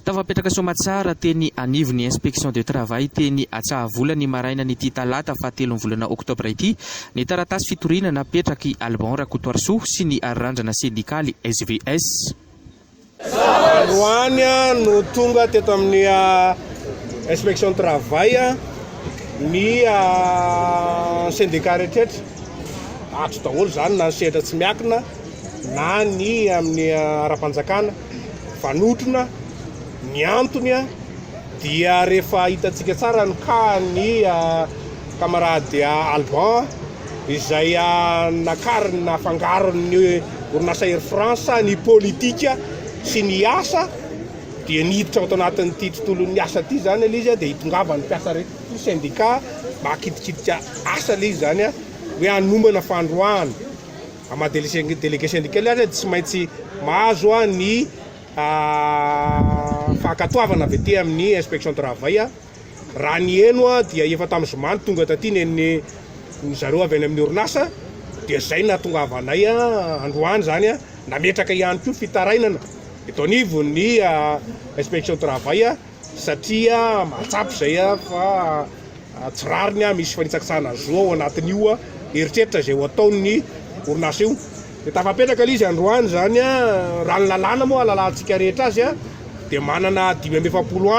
Tafapetraka soamatsara teny anivon'ny Inspection de travail teny Antsahavola ny marainan'ity talata fahatelon'ny volana oktobra ity ny taratasy fitoriana napetrak'i Alban Rakotoarisoa sy ny Randrana sendikaly SVS. Androany no tonga teto amin'ny Inspection travail ny sendika rehetra, ato daholo izany na ny sehatra tsy miankina na ny amin'ny ara-panjakana. Vanotrona, ny antony dia rehefa hitantsika tsara ny cas ny camarade Alban izay nakariny nafangaron'ny orinasa Air France ny politika sy ny asa dia niditra ato anatin'ity tontolon'ny asa ity izany ilay izy dia hitongavan'ny mpiasa rehetra ity syndicat mba hakitikidika asa ilay izy izany hoe hanomana fandroahana. Amin'ny maha délégué syndical azy dia tsy maintsy mahazo ny fankatoavana avy aty amin'ny inspection travail. Raha ny heno dia efa tamin'ny zoma no tonga taty ny ny zareo avy any amin'ny orinasa dia izay nahatongavanay androany izany nametraka ihany koa fitarainana eto anivon'ny inspection travail. Satria mahatsapa izay aho fa tsy rariny aho, misy fanitsakitsahana zo ao anatin'io eritreritra izay ho ataon'ny orinasa io. Dia tafapetraka ilay izy androany izany, raha ny lalàna moa ahalalantsika rehetra azy dia manana 45 andro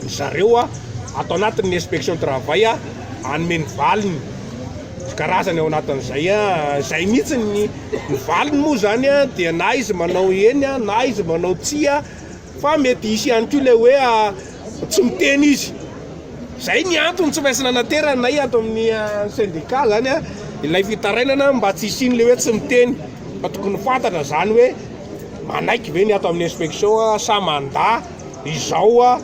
ry zareo ato anatin'ny inspection travail hanome ny valiny karazany ao anatin'izay. Izay mihitsy ny valiny moa izany dia na izy manao eny na izy manao tsia. Fa mety hisy ihany koa ilay hoe tsy miteny izy. Izay ny antony tsy maintsy nanateranay ato amin'ny syndicat izany ilay fitarainana mba tsy hisian'ilay hoe tsy miteny. Fa tokony ho fantatra izany hoe manaiky ve ny ato amin'ny inspection sa mandà izao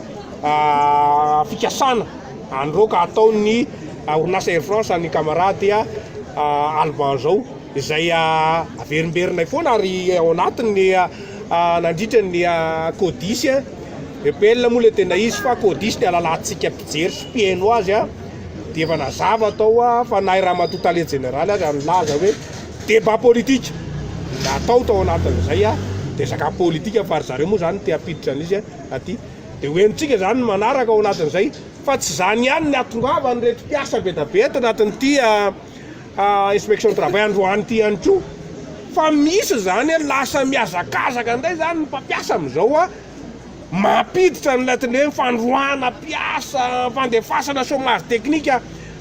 fikasana handroaka ataon'ny orinasa Air France an'i camarade Alban izao. Izay averimberinay foana ary ao anatin'ny nandritra ny Codis, EPL moa ilay tena izy fa Codis ny alalantsika mpijery sy mpihaino azy dia efa nazava tao fa na i Ramatoa Tale Jeneraly aza nilaza hoe débat politique natao tao anatin'izay dia resaka politika fa ry zareo moa izany te hampiditra an'izy aty dia ho henontsika izany ny manaraka ao anatin'izay fa tsy izany ihany ny hatongavan'ireto mpiasa be dia be ato anatin'ity Inspection travail androany ity ihany koa fa misy izany lasa mihazakazaka indray izany ny mpampiasa amin'izao mampiditra ny anatin'ny hoe fandroahana mpiasa, fandefasana chômage technique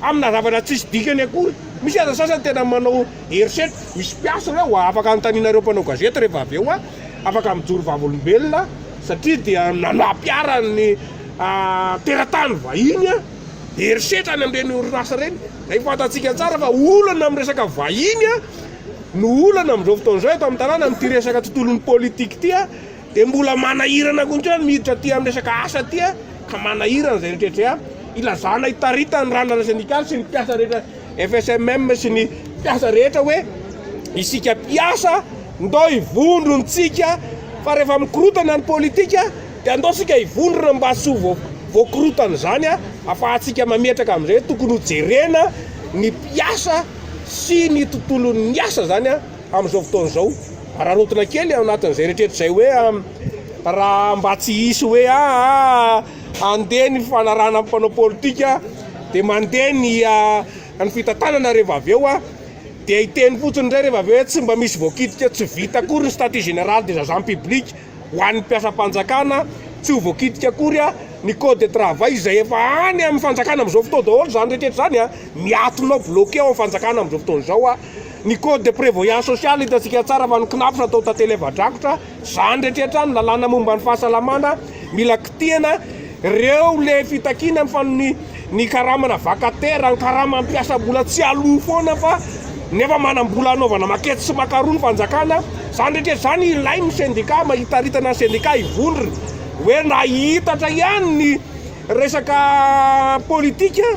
amina zavatra tsisy dikany akory. Misy aza sasany tena manao herisetra, misy mpiasa ireo afaka anontanianareo mpanao gazety rehefa avy eo, afaka mijoro vavolombelona satria dia nampiharan'ny teratany vahiny herisetra any amin'ireny orinasa ireny. Izay fantatsika tsara fa olana amin'ny resaka vahiny no olana amin'izao fotoana izao eto amin'ny tanàna amin'ity resaka tontolon'ny politique ity dia mbola manahirana koa ny miditra aty amin'ny resaka asa aty ka manahirana izay rehetra izay ilazana hitaritan'ny randrana sendikaly sy ny mpiasa rehetra FSMM sy ny mpiasa rehetra hoe isika mpiasa ndao hivondrontsika fa rehefa mikorotana ny politika Dia andao isika hivondrona mba tsy ho voakorontana izany ahafahantsika mametraka amin'izay hoe tokony ho jerena ny mpiasa sy ny tontolon'ny asa izany amin'izao fotoana izao. Araraotina kely ao anatin'izay rehetra izay hoe raha mba tsy hisy hoe aa handeha ny fifanarahana amin'ny mpanao politika dia mandeha ny ny fitantanana rehefa avy eo dia hiteny fotsiny indray rehefa avy eo hoe tsy mba misy voakitika tsy vita akory ny statut général des agents publics. Ho an'ny mpiasam-panjakana, tsy ho voakitika akory ny code de travail izay efa any amin'ny fanjakana amin'izao fotoana daholo izany rehetra izany, miatona ao, bloqué ao amin'ny fanjakana amin'izao fotoana izao, ny code de prévoyance sociale hitantsika tsara fa ny CNAPS atao tantely afa-drakotra, izany rehetra izany, lalàna momba ny fahasalamana mila kitihana, ireo le fitakiana ny fan ny karamana vacataire, ny karaman'ny mpiasa mbola tsy aloa foana fa nefa manam-bola hanaovana makety sy makaroa ny fanjakana, izany rehetra izany ilain'ny sendika, hitaritana ny sendika hivondrona hoe na hihitatra ihany ny resaka politika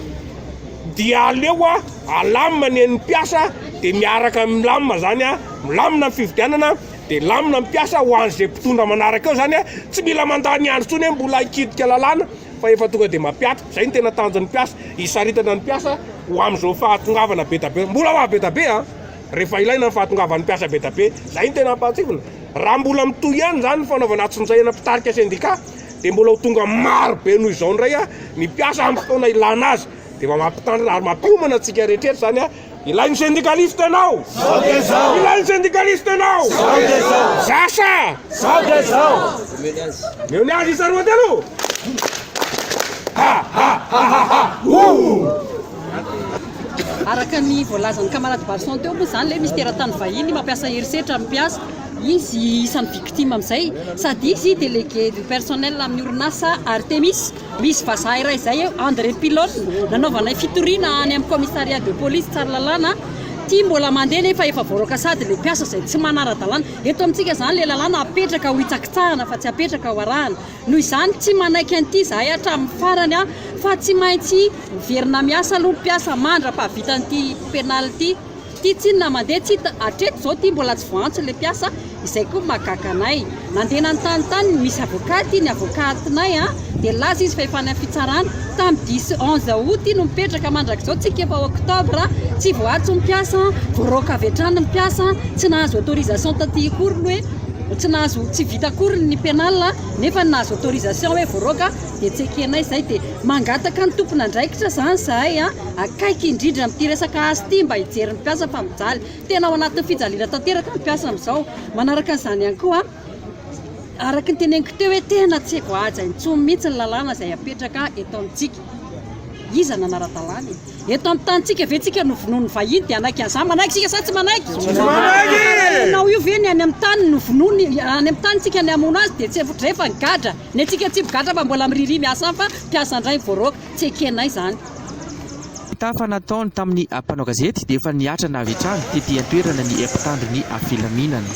dia aleo alamina ny an'ny mpiasa dia miaraka milamina izany, milamina ny fifidianana. Dia lamina ny mpiasa ho an'izay mpitondra manaraka eo zany a, tsy mila mandany andro intsony hoe mbola hikitika lalàna fa efa tonga dia mampiatra, zay no tena tanjon'ny mpiasa, hisaritana ny mpiasa ho amin'izao fahatongavana be da be, mbola ho avy be da be an, rehefa ilaina ny fahatongavan'ny mpiasa be da be, zay no tena ampahatsivina. Raha mbola mitohy ihany izany ny fanaovana antsonjay-ana mpitarika sendika dia mbola ho tonga maro be noho izao indray ny mpiasa amin'ny fotoana ilana azy. Dia mba mampitandrina ary mampiomana antsika rehetra eto izany, ilain'ny sendikalista ianao! Zao dia zao! Ilain'ny sendikalista ianao! Zao dia zao! Zasa! Zao dia zao! Omeo ny azy isa roa telo! Ha ha ha ha ha! Ouh! Araka ny voalazan'ny camarade Barson teo moa izany ilay misy teratany vahiny mampiasa herisetra amin'ny mpiasa, izy isan'ny victime amin'izay, sady izy délégué du personnel amin'ny orinasa Artemis, misy vazaha iray izay eo, André Pilon, nanaovanay fitoriana any amin'ny commissariat de police Tsaralalàna, ity mbola mandeha nefa efa voaroaka sady ilay mpiasa izay tsy manara-dalàna, eto amintsika izany ilay lalàna apetraka ho hitsakitsahana fa tsy apetraka ho arahana. Noho izany, tsy manaiky an'ity izahay hatramin'ny farany fa tsy maintsy miverina miasa aloha ny mpiasa mandra-pahavitan'ity penal ity. Ity tsinona mandeha tsy hita, hatreto izao ity mbola tsy voaantso ilay mpiasa, izay koa mahagaga anay. Nandeha nanontany tany, misy avocat ity, ny avocat-nay dia nilaza izy fa efa any amin'ny fitsarana. Tamin'ny dix, onze août ity no mipetraka mandrak'izao, tsika efa octobre, tsy voaantso ny mpiasa, voaroaka avy hatrany ny mpiasa, tsy nahazo autorisation taty akory ny hoe. Tsy nahazo, tsy vita akory ny penal nefa nahazo autorisation hoe voaroaka dia tsy ekenay izay dia mangataka ny tompon'andraikitra izany izahay akaiky indrindra amin'ity resaka hazo ity mba hijery ny mpiasa fa mijaly. Tena ao anatin'ny fijaliana tanteraka ny mpiasa amin'izao. Manaraka an'izany ihany koa, araka ny teneniko teo hoe tena tsy voahaja intsony mihitsy ny lalàna izay apetraka eto amintsika. Iza nanara-dalàna e? Eto amin'ny tanintsika ve tsika no vonoin'ny vahiny dia hanaiky an'izany? Manaiky isika sa tsy manaiky? Tsy manaiky! Ianao io ve ny any amin'ny tany no vonoiny, any amin'ny tany tsika ny hamono azy dia tsy rehefa nigadra, ny antsika tsy migadra fa mbola miririha miasa any fa mpiasa indray voaroaka, tsy ekenay izany. Ny tafa nataony tamin'ny mpanao gazety dia efa niatrana avy hatrany tety an-toerana ny mpitandro ny filaminana.